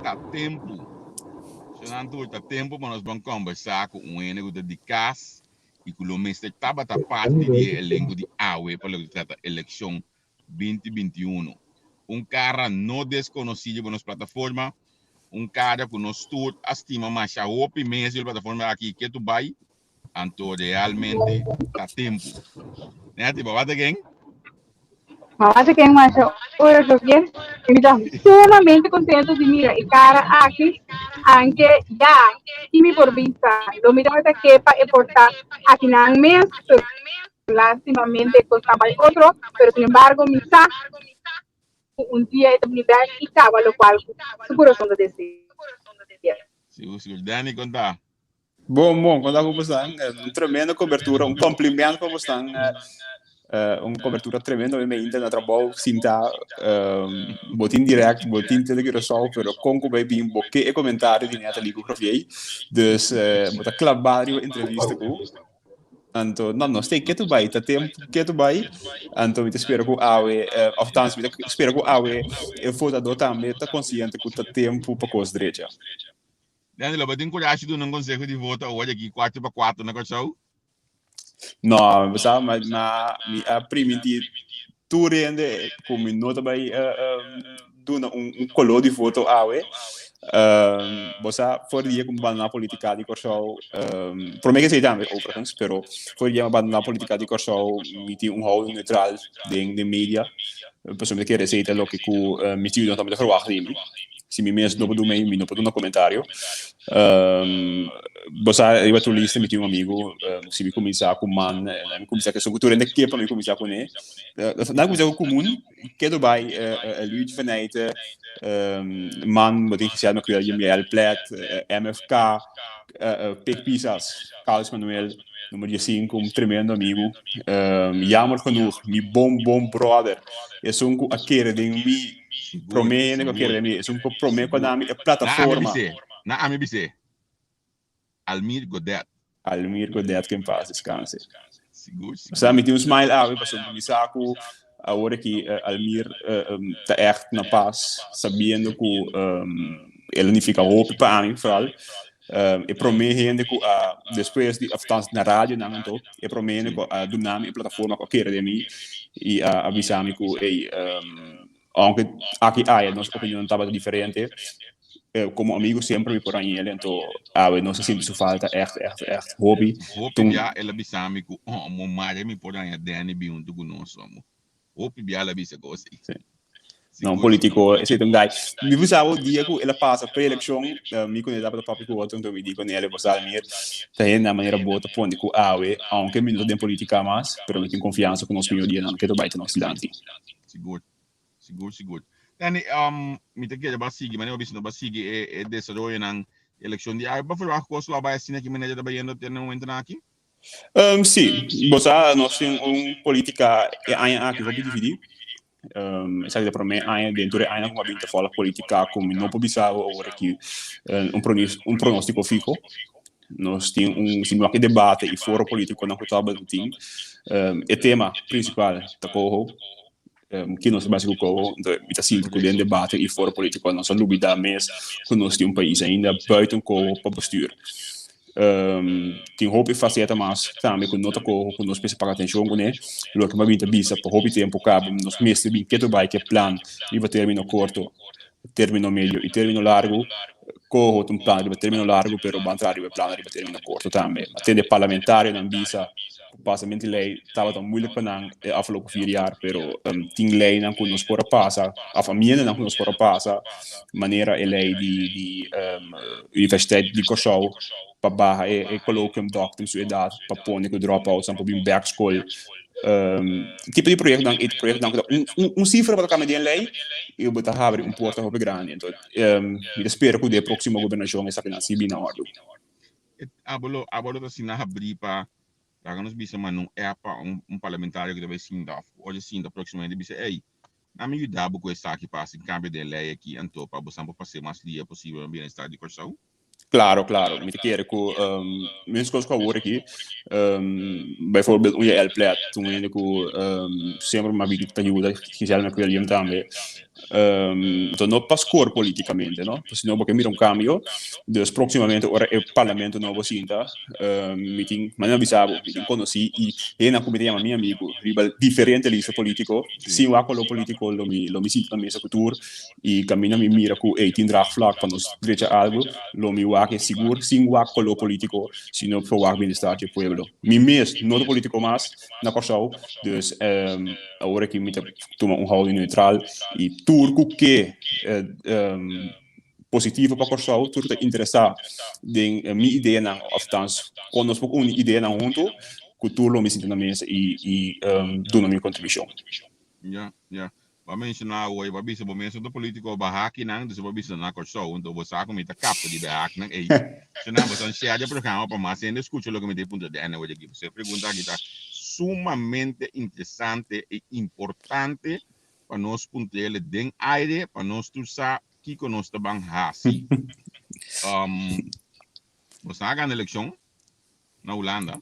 Ta tempu. Shonan tur, ta tempu pa nos ban kombersá ku un hende ku ta di kas i ku lo mester tabata parti di e elenko di awe pa loke ta trata elekshon 2021. Un kara no deskonosí riba nos plataforma, un kara ku nos tur a stima masha hopi mes riba e plataforma aki ketu bai, anto realmente ta tempu. Neti, bo wak ken? Ma wak ken masha ora Jovier. I mi ta sumamente contento di mira e cara aki, anke ya, ki mi por bisa, lo mi tabata ke pa e por ta akinan mes, pero lastimamente e cos a bai otro, pero sin embargo mi sa cu un dia e ta bini bek i caba locual cu su curason ta desea. Sigur, sigur. Danny, con ta? Bon, bon, kon ta ku bosnan? Un tremendo kobertura, un kompliment pa bosnan. Un kobertura tremendo, mi meinta na trabou sinta, bo tin direct, bo tin Tele Curaçao, pero kon ku bai bin bo ke e komentario di Natalie ku Javier. Dus bo ta klabá riba entrevista ku. Anto, no, nos tin ketu bai, ta tempu ketu bai. Anto mi ta spera ku awe, of tans mi ta spera ku awe e votadó tambe ta konsiente ku ta tempu pa kos drecha. Danny, lo bo tin kurashi duna un konseho di voto awor di aki kuartu pa kuatro na Kòrsou? No, bo sa, ma, ma mi a primintí tur hende ku mi no ta bai duna un, un koló di voto awe. Bo sa, for di dia ku mi bandoná politika di Kòrsou, promé ke esei tambe, overigens, pero for di dia mi a bandoná politika di Kòrsou, mi tin un houding neutral den, den media, pasobra mi ta kere esei ta loke ku mi siudadano tambe ta ferwagt di mi. Si mi mes no por duna mi no por duna komentario. Bo sa riba tur lista mi tin un amigu, si mi kuminsá ku man, mi kuminsá ku esun ku tur hende ke pa mi kuminsá kuné. Nan kuminsá ku komun, ketu bai Luigi Faneyte, man bo tin Giselle Macuel, Jemiel Plet, MFK, Pik Pisas, Carlos Manuel, numero diesinku, un tremendo amigu. Jammer genoeg, mi bon bon brother, esun ku a kere den mi. Promé hende ku a kere den mi, esun ku promé ku a dami e plataforma. Na ami bis'é, Almir Godet. Almir Godet, ke en pas deskanse. Sigur, sigur. Osea, mi tin un smile awe pasobra mi sa ku awor aki Almir ta ègt na pas, sabiendo ku el a nifiká hopi pa ami foral. E promé hende ku a, despues di, althans na radionan anto, e promé hende ku a duna mi e plataforma ku a kere den mi i a bisa mi ku, ey, aunke aki aya nos opinion tabata diferente, komo amigu semper mi por haña el, anto awe nos a sinti su falta ègt, ègt, ègt hopi. Hopi bia el a bisa mi ku, oh, mo mare mi por haña Danny bin huntu ku nos, amo. Hopi bia el a bisa kos ei. Sí. No, un politico, esei ta un guy. Mi bisa bo dia ku el a pasa pre-elekshon, mi ku el tabata papia ku otro, anto mi di ku el, bo sa mir, ta hende na manera bo ta pone ku awe, aunke mi no ta den politica mas, pero mi tin konfiansa ku nos mihó dianan ke ta bai ta nos dilanti. Sigur, sigur, sigur. Danny, mi ta kere bo a sigui, manera bo bisa no bo a sigui e desaroyonan di elekshon di awe. Bo a verwagt ku kos lo a bai asina ki manera ta bayendo te na e momentonan aki? Sí, bo sa nos tin un politica e aña aki hopi dividí. Esaki ta prome aña den tur e añanan ku mi a bin ta follow politica ku mi no por bisa bo awor aki un pronostico fiho. Nos tin un si mi wak e debate i foro politiconan ku tabata tin, e tema principal ta coho, ki nos ta basi ku coho, enton mi ta sinti ku den debate i foro politico nos a lubida mes ku nos tin un pais ainda buiten coho pa bestuur. Tin hopi faceta mas tambe ku no ta coho ku nos mester paga atencion kuné. Loke mi a bin ta bisa pa hopi tempo caba nos mester bin ketu bai ku e plan riba termino corto, termino medio i termino largo. Coho ta un plan riba termino largo pero ban traha riba e plan riba termino corto tambe. A tende parlamentarionan bisa ku pasamento di lei tabata moeilijk pa nan e afgelopen vier jaar pero tin leinan ku nos por a pasa of amiendanan ku nos por a pasa manera e lei di di Universiteit di Kòrsou pa baha e colloquium doctum su edat pa pone ku dropouts nan por bin bèk skol. Tipo di proyektonan ei ta proyektonan ku ta un sifra bo ta kambia den lei i bo ta habri un porta hopi grandi. Enton mi ta spera ku den e próksimo gobernashon esakinan si bin na òrdu. Abo lo abo lo ta asina habrí pa laga nos bisa manda un app pa un parlamentario ku ta bai sinta òf ku sinta próksimamente bisa ei Na mi yuda bo ku esaki pa hasi kambio den lei aki anto pa bosan por pas'é mas lia posibel na bienestar di Kòrsou? Klaro, klaro. Mi ta kere ku mes kos ku awor aki, bijvoorbeeld un Yael Plet, un hende ku semper mi a bini ta yuda, Giselle McWilliam tambe. Um, anto no pa score politicamente, no? Sino bo ke mira un cambio. Dus próximamente ora e parlamento nobo sinta, um, mi tin, manera mi bisa bo, mi tin conocí y hendenan cu mi ta yama mi amigo riba diferente lista politico, sin wak color politico lo mi, lo mi sinta na mesa cu tur y caminda mi mira cu ey tin draagvlak pa nos drecha algo, lo mi wak e sigur sin wak color politico, sino pa wak bienestar dje pueblo. Mi mes no ta politico mas na Kòrsou, dus um, Awor aki mi ta tuma un houding neutral i tur ku ke positivo pa Kòrsou, tur ku ta interesá den mi ideanan òf tans kon nos por uni ideanan huntu, ku tur lo mi sinta na mesa i duna mi kontribushon. Ya, ya. Bo a menshoná awor, bo a bisa bo mes no ta polítiko, bo a haki nan, dus bo a bisa na Kòrsou, anto bo sa ku mi ta kapta di bo e haknan ei. Shona, bo ta share e programa pa mas hende skucha loke mi ta puntra di Anyway aki. Pasobra e pregunta aki ta sumamente interesante i importante pa nos puntr'el den aire pa nos tur sa kiko nos ta ban hasi. Nos a gana elekshon na Hulanda.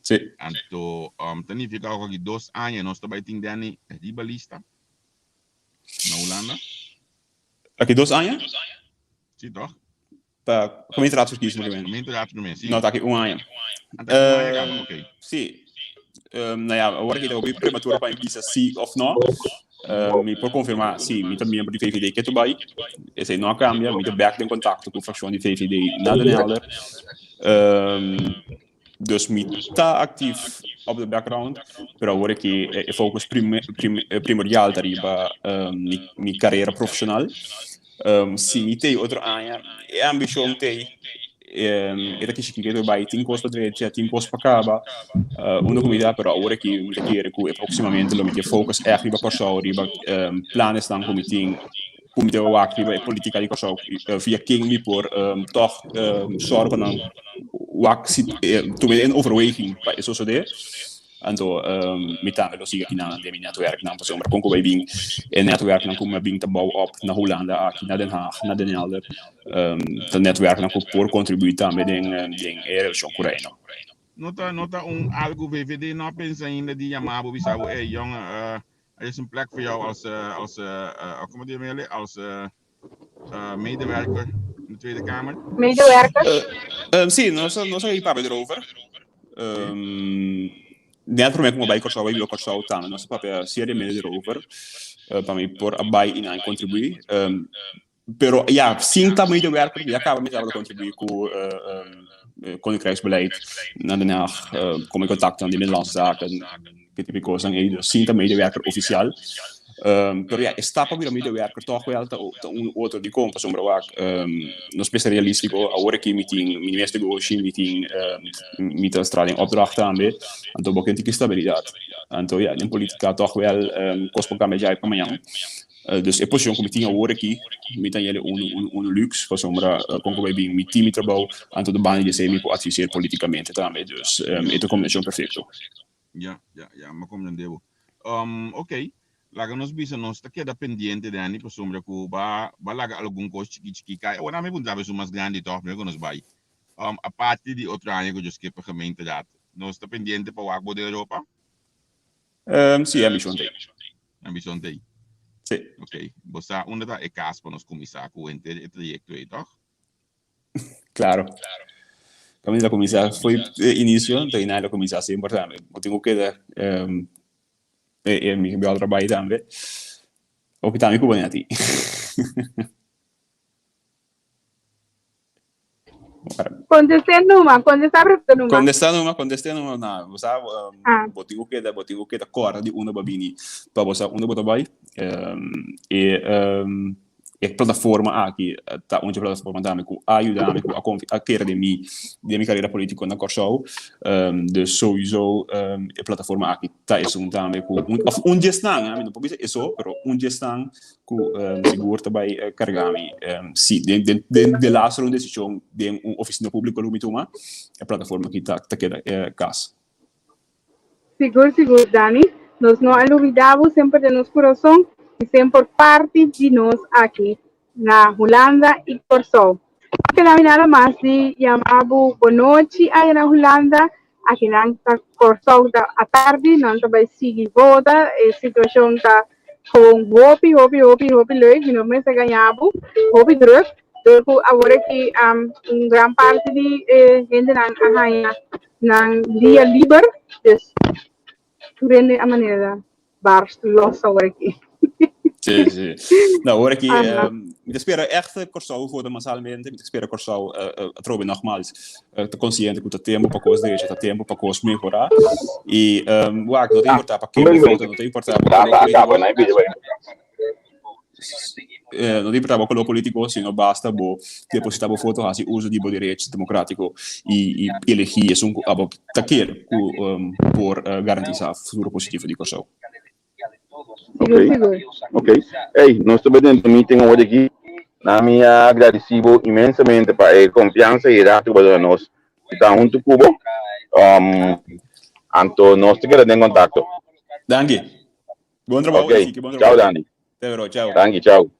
Sí. Anto ta nifiká ku aki dos aña nos ta bai tin Danny riba lista na Hulanda. Aki dos aña? Sí, toch? Pa gemeenteraadsverkiezing bedoel je? Gemeenteraadsverkiezing, sí. No, ta aki un aña. Ah, ta aki un aña kaba, oké. Sí. Nou ja, awor aki ta hopi prematuro pa mi bisa sí of no. Mi por konfirmá, sí, mi ta miembro di VVD ketu bai. Esei no a kambia, mi ta bèk den kontakto ku frakshon di VVD na Den Helder. Dus mi ta aktief op de background, pero awor aki e focus primordial ta riba mi carera profesional. Si mi t'ei otro aña, e ambicion t'ei, e ta kishi kiko bai, tin cos pa drecha, tin cos pa caba, unda cu mi ta, pero awor aki mi ta kere cu e proximamente lo mi tin focus echt riba Kòrsou, riba planesnan cu mi tin, cu mi ta wak riba e politica di Kòrsou, via ken mi por tòg sòru pa nan wak si tuma en overweging pa e sosode. Anto mi tambe lo sigui akinan den mi netwerknan pasobra kon ku bai bin e netwerknan ku mi a bin ta bou op na Hulanda aki, na Den Haag, na Den Helder, ta netwerknan ku por kontribuí tambe den den e relashon ku Reino. No ta no ta un algu VVD no a pensa ainda di yama bo bisa bo ey jongen er is een plek voor jou als als como di yama als medewerker in de Tweede Kamer? Medewerker? Sí, nos nos a papia erover. Net promé ku mi a bai Kòrsou, bai biba Kòrsou tambe, nos a papia seriamente erover pa mi por a bai i nan kontribuí. Pero ya, sin ta medewerker, ya kaba mi tabata kontribuí ku Koninkrijksbeleid na Den Haag, kom in kontakto di Binnenlandse Zaken, ki tipo di kosnan ei, dus sin ta medewerker ofisial. Pero ya, e stap pa bira medewerker tòg wèl ta un otro dikon, pasobra wak nos mester realístiko, awor aki mi tin mi mes negoshi, mi tin mi ta traha den opdracht tambe, anto bo ke tin ki stabilidat. Anto ya, den polítika tòg wèl kos por kambia djai pa mañan. Dus e posishon ku mi tin awor aki, mi ta yele un un lux, pasobra kon ku bai bin mi tin mi trabou, anto de banda di esei mi por adviseer politikamente tambe, dus e ta un kombinashon perfekto. Ya, ya, ya, mi a komprende bo. Ok, laga nos bisa nos ta keda pendiente Danny pasobra ku ba ba laga algun kos chiki chiki kai. Awor ami puntra bo esun mas grandi tòg primero ku nos bai. Aparte di otro aña ku djo skip pa gemeenteraad, nos ta pendiente pa wak bo den Europa? Si, e ambishon ta ei. Ambishon ta ei. Si. Ok, bo sa unda ta e kas pa nos kuminsá ku henter e trayekto ei tòg? Claro. Kaminda kuminsá foi e inicio, ta inai lo kuminsá semper tambe. Bo tin ku keda e mi bel trabai tambe. Hopi tambe ku bo neti. Kontest'é numa, kontestá pregunta numa. Kontestá numa, kontest'é numa. Na, bo sa, bo tin ku keda, bo tin ku keda kòrda di unda bo a bini pa bo sa unda bo ta bai. E E plataforma aki ta un dje plataforma tambe ku a yuda mi, ku a konfi, a kere den mi, den mi karera polítiko na Kòrsou. Dus souiso e plataforma aki ta esun tambe ku, òf un dje esnan, mi no por bisa eso, pero un dje esnan ku sigur ta bai karga mi. Si, den, den, den de laatste un desishon den un ofisina públiko lo mi tuma, e plataforma aki ta, ta keda kas. Sigur sigur Dani, nos no a lubida bo semper den nos kurason i semper parti di nos aki na Hulanda i Kòrsou. No keda mi nada mas di yama bo bonochi aya na Hulanda, akinan ta Kòrsou ta atardi, nan ta bai sigui vota, e situashon ta. Gewoon hopi, hopi, hopi, hopi leuk. Mi no mester gaña bo. Hopi druk. Door ku awor aki um, un gran parti di e hendenan a haña nan dia liber. Dus tur hende a manera barst los awor aki. Sí, sí. Nou, awor aki, mi ta spera echt Kòrsou vota masalmente. Mi ta spera Kòrsou atrobe nogmaals ta konsiente ku ta tempu pa kos drecha, ta tempu pa kos mehorá. I wak, no ta importá pa ken bo vota, no ta importá bo koló polítiko. No ta importá bo koló polítiko, sino basta bo depositá bo voto, hasi uso di bo derecho demokrátiko i elegí esun ku abo ta kere ku por garantisá futuro positivo di Kòrsou. Sigur, sigur. Ok. Ey, nos ta bay den meeting awor aki. Na mi a agradeci bo inmensamente pa e confiansa y e rato cu bo a duna nos di ta hunto cu bo. Um, anto nos ta keda den contacto. Danki. Bon trabou, Ok. Enrique, bon Chao, trabou. Dani. Te bro, chao. Danki, chao.